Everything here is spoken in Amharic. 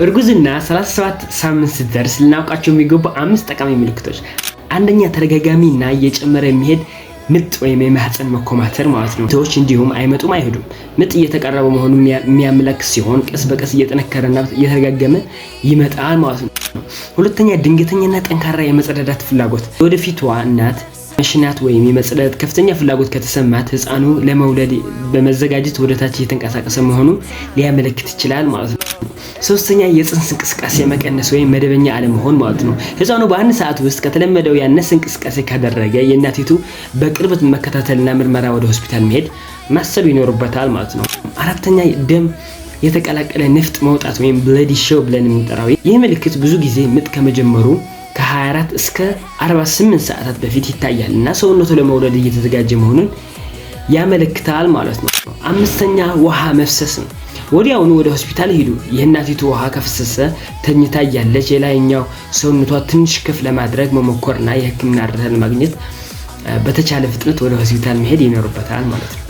እርግዝና 37 ሳምንት ስትደርስ ልናውቃቸው የሚገቡ አምስት ጠቃሚ ምልክቶች። አንደኛ፣ ተደጋጋሚና እየጨመረ የሚሄድ ምጥ ወይም የማህፀን መኮማተር ማለት ነው። ሰዎች እንዲሁም አይመጡም አይሄዱም። ምጥ እየተቀረበ መሆኑን የሚያመለክት ሲሆን ቀስ በቀስ እየጠነከረና እየተደጋገመ ይመጣል ማለት ነው። ሁለተኛ፣ ድንገተኛና ጠንካራ የመጸዳዳት ፍላጎት። ወደፊቷ እናት መሽናት ወይም የመጸዳዳት ከፍተኛ ፍላጎት ከተሰማት ህፃኑ ለመውለድ በመዘጋጀት ወደታች እየተንቀሳቀሰ መሆኑ ሊያመለክት ይችላል ማለት ነው። ሶስተኛ፣ የፅንስ እንቅስቃሴ መቀነስ ወይም መደበኛ አለመሆን ማለት ነው። ህፃኑ በአንድ ሰዓት ውስጥ ከተለመደው ያነሰ እንቅስቃሴ ካደረገ የእናቲቱ በቅርበት መከታተልና ምርመራ ወደ ሆስፒታል መሄድ ማሰብ ይኖርበታል ማለት ነው። አራተኛ፣ ደም የተቀላቀለ ንፍጥ መውጣት ወይም bloody show ብለን የምንጠራው። ይህ ምልክት ብዙ ጊዜ ምጥ ከመጀመሩ ከ24 እስከ 48 ሰዓታት በፊት ይታያል እና ሰውነቱ ለመውለድ እየተዘጋጀ መሆኑን ያመለክታል ማለት ነው። አምስተኛ፣ ውሃ መፍሰስ ነው። ወዲያውኑ ወደ ሆስፒታል ሂዱ። የእናቲቱ ውሃ ከፈሰሰ ተኝታ እያለች የላይኛው ሰውነቷ ትንሽ ከፍ ለማድረግ መሞከርና የሕክምና እርዳታ ለማግኘት በተቻለ ፍጥነት ወደ ሆስፒታል መሄድ ይኖርበታል ማለት ነው።